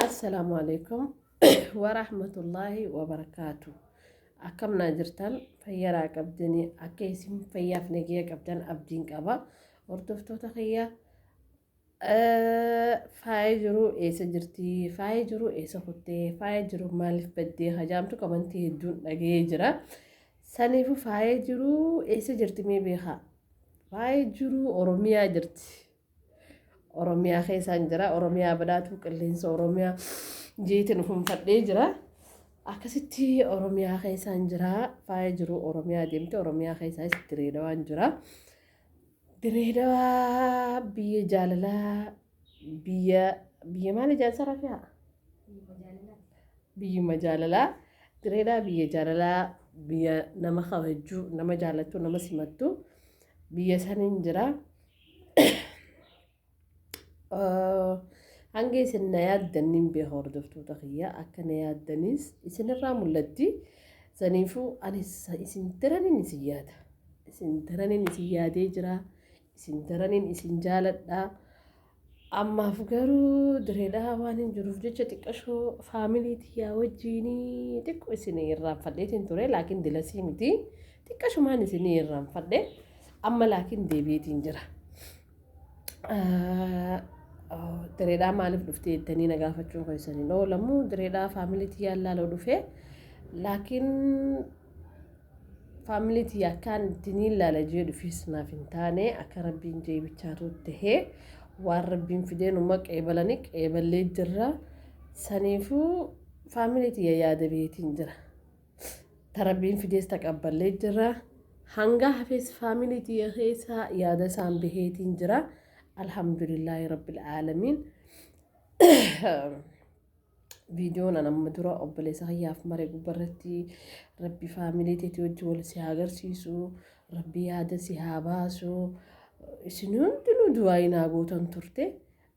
Assalaamu alaikum warahmatullaahi wabarakaatu. Akkam naa jirtan fayyaraa qabdanii akka isin fayyaaf nagaya qabdan abdiin qaba. Hordoftoota kiyya faaya jiru eessa jirti? Faaya jiru eessa kuttee? Faaya jiru maaliif baddee? Hajaamtu qabantii hedduun dhaga'ee jira. Saniifuu faaya jiru eessa jirti mee beekaa? Faaya jiru Oromiyaa jirti. Oromiyaa keessaan jira. Oromiyaa badhaatuu qilleensa Oromiyaa jeetiin fuunfadhee jira. Akkasitti Oromiyaa keessaan jira. Faaya jiru Oromiyaa deemte Oromiyaa keessaas Direedawaan jira. Direedawaa biyya jaalalaa biyya biyya maali jaansa rafiyaa? Biyyuma jaalalaa. Direedaa biyya jaalalaa biyya nama kabajju nama jaalattu nama simattu biyya saniin jira. Hanga isin na yaaddan nin beeka hordoftoota kiyya akka na yaaddanis isinirraa mul'atti. Saniifuu anis isin daranin isin yaada. Isin daranin isin yaadee jira. Isin daranin isin jaaladha. Ammaaf garuu direedhaa waan hin jiruuf jecha xiqqashoo faamilii tiyyaa wajjiinii xiqqoo isin irraanfadheetiin ture laakiin dilasii miti. Xiqqashumaan isinii irraanfadhe. Amma laakiin deebi'eetiin jira. Direedhaa maaliif dhuftee jettanii na gaafachuun keessan hin oolamu. Direedhaa faamilii tiyyaan laaloo dhufe. Laakiin faamilii tiyya akkaan ittiin laala jee dhufis naaf hin taane akka rabbiin jee bichaatu tahee waan rabbiin fidee numa qeebalanii qeeballee jirra. Saniifuu faamilii tiyya yaada beetiin jira. Ta rabbiin fidees taqabballee jirra. Hanga hafes faamilii tiyya keessaa yaada isaan baheetiin jira. Alhamdulillaahi rabbil aalamiin. Viidiyoon an amma dura obboleessa kiyyaaf mare gubbarratti rabbi faamilii teetii wajji wal si haa agarsiisu, rabbi yaada si haa baasu. Isin hundinuu du'aa'ii naa gootan turte.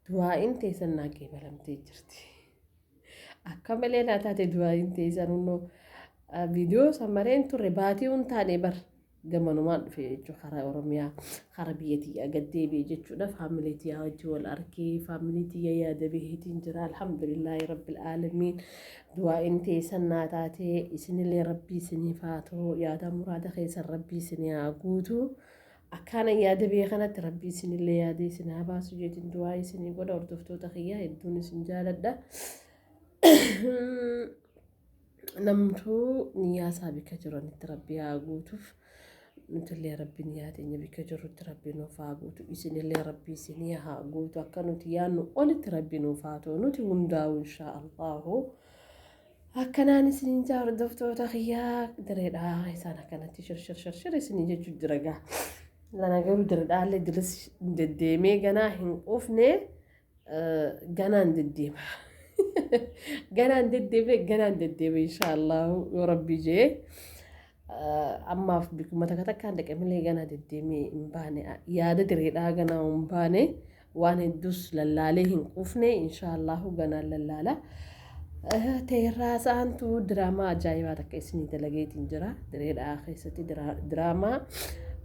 Du'aa'iin teessan naa qeebalamtee jirti. Akka malee naa taate du'aa'iin teessan hunnoo viidiyoo san mareen turre baatii hun taane bar gamanumaan dhufe jechuudha karaa Oromiyaa karaa biyya tiyyaa gad deebi'e jechuudha faamilii tiyyaa wajji wal arkee faamilii tiyya yaada baheetiin jira alhamdulillaahi rabbil aalamiin du'aa'iin teessan naa taate isinillee rabbii isiniif haa ta'u yaada muraada keessan rabbii isinii haa guutu. Akkaan an yaada biyya kanatti rabbii isinillee yaadee isin haa baasu jeetiin du'aa isinii godha hordoftoota kiyyaa hedduun isin jaaladha. Namtuu niyyaa isaa bikka jiranitti rabbii haa guutuuf. Nutillee rabbi niyyaa teenya bikka jirrutti rabbi nuuf haa guutu. Isinillee rabbii isinii haa guutu. Akka nuti yaadnu olitti rabbi nuuf haa ta'u. Nuti hundaa'u inshaa Allahu. Akkanaan isiniin jaa hordoftoota kiyyaa direedhaa isaan akkanatti shirshir shirshir isinii jechuu jira gaa. Lana garuu direedhaallee diris deddeemee ganaa hin quufne ganaan deddeema. Ganaan deddeemne ganaan deddeema inshaallahu yoo rabbii jee. Ammaaf bikuma takka takkaan dhaqe malee ganaa deddeemee hin baane yaada direedhaa ganaa hin baane. Waan hedduus lallaalee hin quufne inshaallahu ganaan lallaala. Teerraa sa'aantu diraamaa ajaa'ibaa takka isinii dalageetiin jira. Direedhaa keessatti diraamaa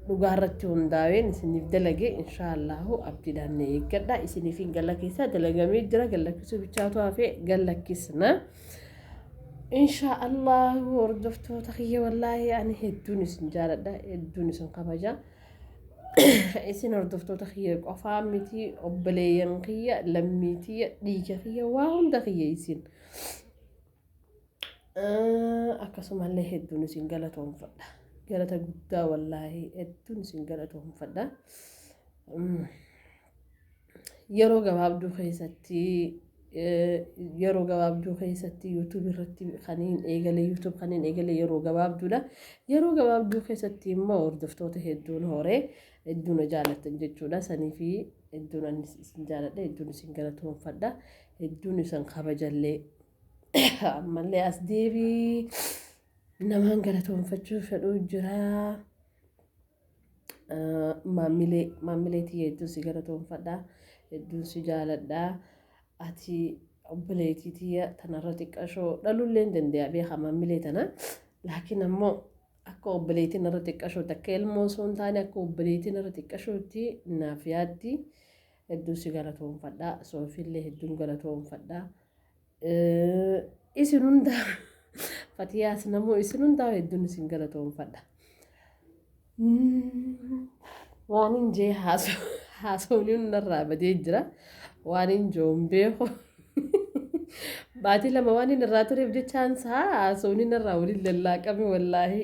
dhugaa irratti hundaa'een isiniif dalage inshaallahu abdiidhaan na eeggadha. Isiniif hin gallakkisaa dalagamee jira gallakkisuu bichaatu hafee gallakkisna. Inshaallahu hordoftoota kiyya wallaahi ani hedduun isin jaaladha hedduun isin kabaja. Isin hordoftoota kiyya qofaa miti obboleeyyan kiyya lammii tiyya dhiiga kiyya waa hunda kiyya isin. Akkasumallee hedduun isin galatoomfadha. Galata guddaa wallaahi hedduun isin galatoomfadha. Yeroo gabaabduu keessatti yeroo gabaabduu keessatti YouTube irratti kaniin eegale YouTube kaniin eegale yeroo gabaabduudha. Yeroo gabaabduu keessatti immoo hordoftoota hedduun horee hedduun na jaallattan jechuudha. Sanii fi hedduun anis isin jaaladha hedduun isin galatoomfadha hedduun isin kabajallee ammallee as deebii namaan galatoomfachuu fedhuu jira. Maammilee maammilee tiyya hedduun si galatoomfadha hedduun si jaaladha ati obboleettii tiyya tanarra xiqqashoo dhalullee hin dandee'a beeka maammilee tana laakiin ammoo akka obboleettiin irra xiqqashootti akka ilmoo osoo hin taane akka obboleettiin irra xiqqashootti naaf yaaddi hedduun si galatoomfadha soofillee hedduun galatoomfadha. Isin hundaa Fatiyaas namoo isin hundaa hedduun isin galatoomfadha. Waan hin jee haasawni hundarraa badee jira. Waan hin joon beeku. Baatii 2 waan inni irraa tureef jechaan isaa haasawni narraa waliin lallaaqame wallaahi.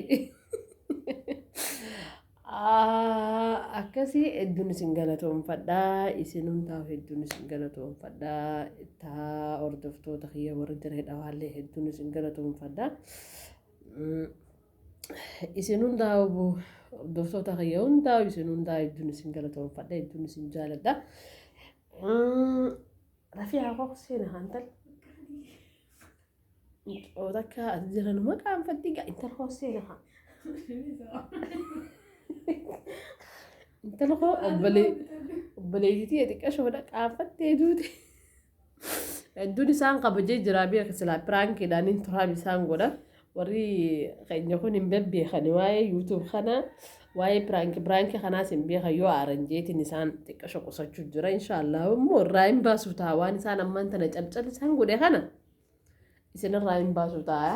Akkasii hedduun isin galatoomfadha. Isin hundaaf hedduun isin galatoomfadha. Taa hordoftoota kiyya warri diree dhawaallee hedduun isin galatoomfadha. Isin hundaa hordoftoota kiyya hundaa isin hundaa hedduun isin galatoomfadha. Hedduun isin jaaladha. Rafii haa kokseen hantal. Mucoo takka as jiranuma qaanfatti gaa intala koo seena haa. Intala koo obboleettii xiqqashoodha qaanfattee duute. Hedduun isaan kabajee jira beeka silaa piraankiidhaan hin turaam isaan godha. Warri keenya kun hin bebbeekani waa'ee YouTube kana waa'ee piraanki piraanki kanaas hin beekan yoo aaran jeetiin isaan xiqqasho qusachuu jira inshaallah immoo irraa hin baasu ta'a waan isaan ammaan tana calcal isaan godhe kana. Isinirraa hin baasu ta'a.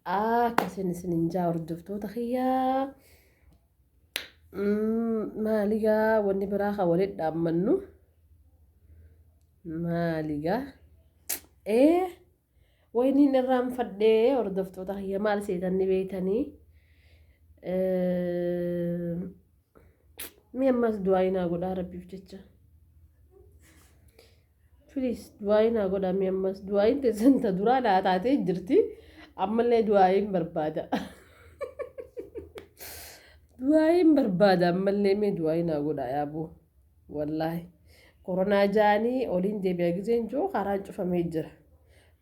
Akkasin isinin jaa hordoftoota kiyyaa. Maaligaa wanni biraa kan walitti dhaammannu. Maaligaa. Ee wayiniin irraanfadhee hordoftoota kiyya maal seetanni beeytanii. Mee ammas du'aayii naa godhaa rabbiif jecha. Please du'aayii naa godhaa mee ammas du'aayiin teessan ta duraa naa taatee jirti. Ammallee du'aayiin barbaada. Du'aayiin barbaada ammallee mee du'aayii naa godhaa yaaboo. Wallaahi. Koronaa jaanii oliin deebi'a gizeen jiru karaan cufamee jira.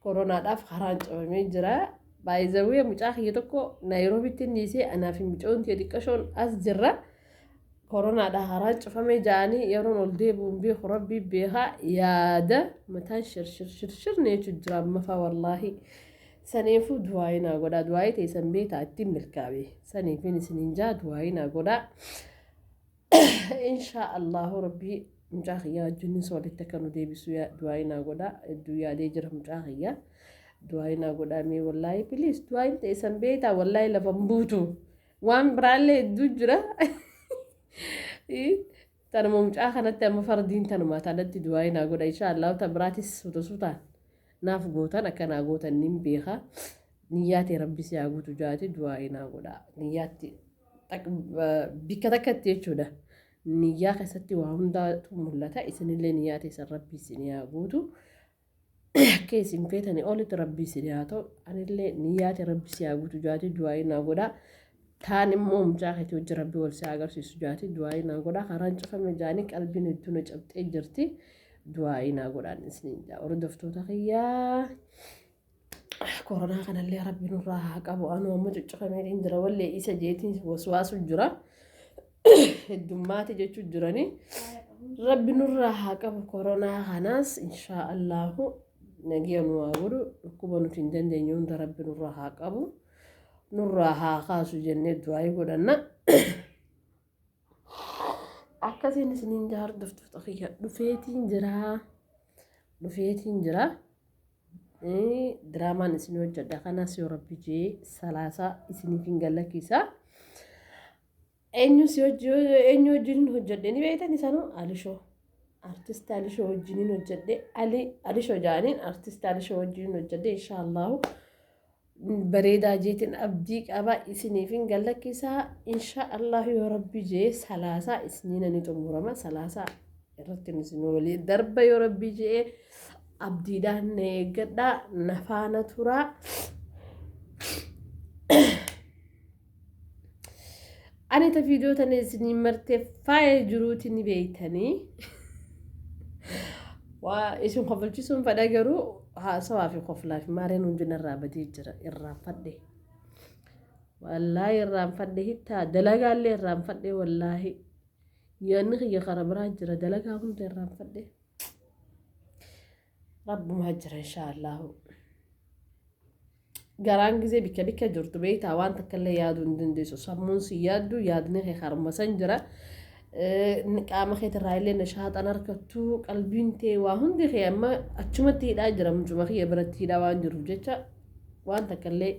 Koronaadhaaf karaan cufamee jira. Baay'izawwee mucaa kiyya tokko Naayiroobitti inni dhiisee anaa fi mucoon kiyya xiqqashoon as jirra. Koronaadhaa karaan cufamee ja'anii yeroon ol deebi'u hin beeku rabbii beekaa yaada mataan shirshir shirshir neechu jira ammafaa wallaahi. Saniifuu du'aayii naa godhaa du'aayii teessan beektaa ittiin milkaa'e saniifin isiniin jaa du'aayii naa godhaa. Inshaa Allahu rabbii mucaa kiyyaa wajjinis walitti akka nu deebisu du'aayii naa godhaa hedduu yaadee jira mucaa kiyyaa. Du'aayii naa godhaa mee wallaahi please du'aayiin teessan beektaa wallaahi lafa hin buutu. Waan biraallee hedduu jira. Tanuma mucaa kanatti amma fardiin tanuma tanatti du'aayii naa godha inshaa Allahu tan biraatis suuta suutaan naaf gootan akka naa gootan nin beeka. Niyyaa tee rabbi si haa guutu jaati du'aayii naa godha. Niyyaatti bikka takkatti jechuudha. Niyyaa keessatti waa hundaatu mul'ata. Isinillee niyyaa teessan rabbi isin haa guutu. Akka isin feetanii olitti rabbi isin haa ta'u. Anillee niyyaa tee rabbi si haa guutu jaati du'aayii naa godha. Taan immoo mucaa keetii hojii rabbi wal si haa agarsiisu jaati du'aayii naa godha. Karaan cufame jaanii qalbiin hedduu na cabxee jirti. Du'aayii naa godhaan isiniin jaa. Hordoftoota kiyyaa. Koronaa kanallee rabbi nurraa haa qabu. Anuu amma cuccufameetiin jira. Wallee isa jeetiin waswaasu jira. Heddummaati jechuu jiranii. Rabbi nurraa haa qabu koronaa kanaas inshaa Allahu nagiya nu haa godhu. Dhukkuba nuti hin dandeenye hunda rabbi nurraa haa qabu. Nurraa haa kaasu jennee du'aayii godhanna. Akkasiin isiniin jaa hordoftoota kiyya dhufeetiin jira. Dhufeetiin jira. Diraamaan isin hojjedha kanas yoo rabbi jee salaasaa isiniif hin gallakkisa. Eenyu si eenyu wajjin hojjedhe ni beektan isanuu Alishoo. Artist Alishoo wajjiniin hojjedhe Ali Alishoo jaaniin artist Alishoo wajjiniin hojjedhe inshaallahu. Bareedaa jeetiin abdii qaba isiniifin gallakkisaa insha Allah yoo rabbi jee salaasaa isniina ni xumurama salaasaa irratti isin walii darba yoo rabbi jee abdiidhaan na eeggadhaa na faana turaa. Ani ta viidiyoo tana isinii martee faaya jiruuti ni beeytanii. Waa isin kofalchisuun fedha garuu haasawaa fi koflaa fi maareen hundi narraa badee jira irraanfadhe. Wallaahi irraanfadhe hittaa dalagaallee irraanfadhe wallaahi. Yaanni kiyya kara biraa jira dalagaa hunda irraanfadhe. Rabbumaa jira inshaallahu. Garaan gizee bikka bikka jirtu beektaa waan takka illee yaaduu hin dandeessu. Sammuun si yaaddu yaadni kee harma san jira. Qaama keetirraa illee nashaaxan harkattu, qalbiin tee waa hundi kee amma achumatti hidhaa jira. Mucuma kiyya biratti hidhaa waan jiruuf jecha waan takka illee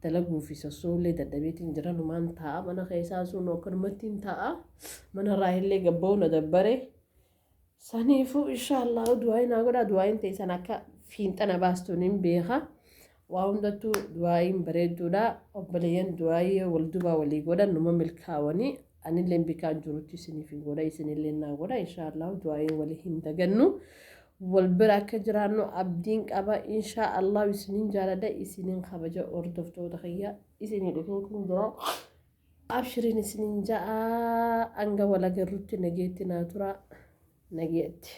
dalaguu fi sossoollee dadhabeetiin jira. Numaan taa'a mana keessaa sun akkanumatti hin taa'a, manarraa illee gabba'uu na dabbare. Saniifuu inshaallah du'aayi naa godhaa. Du'aayin ta'e san akka fiinxana baastuun hin beeka. Waa hundattuu du'aayiin bareedduudha. Obboleeyyan, du'aayii wal dubaa walii godhan numa milkaawanii. Anillee bikaan jirutti isiniif hin godha, isinillee naa godha. Inshaallah du'aayiin walii hin dagannu. Wal bira akka jiraannu abdiin qaba. Inshaallah isiniin jaaladha, isiniin kabaja, hordoftoota kiyya. Isinii dhufeetiin jira. Abshiriin isiniin ja'a, hanga wal agarrutti nageetti naa tura, nageetti.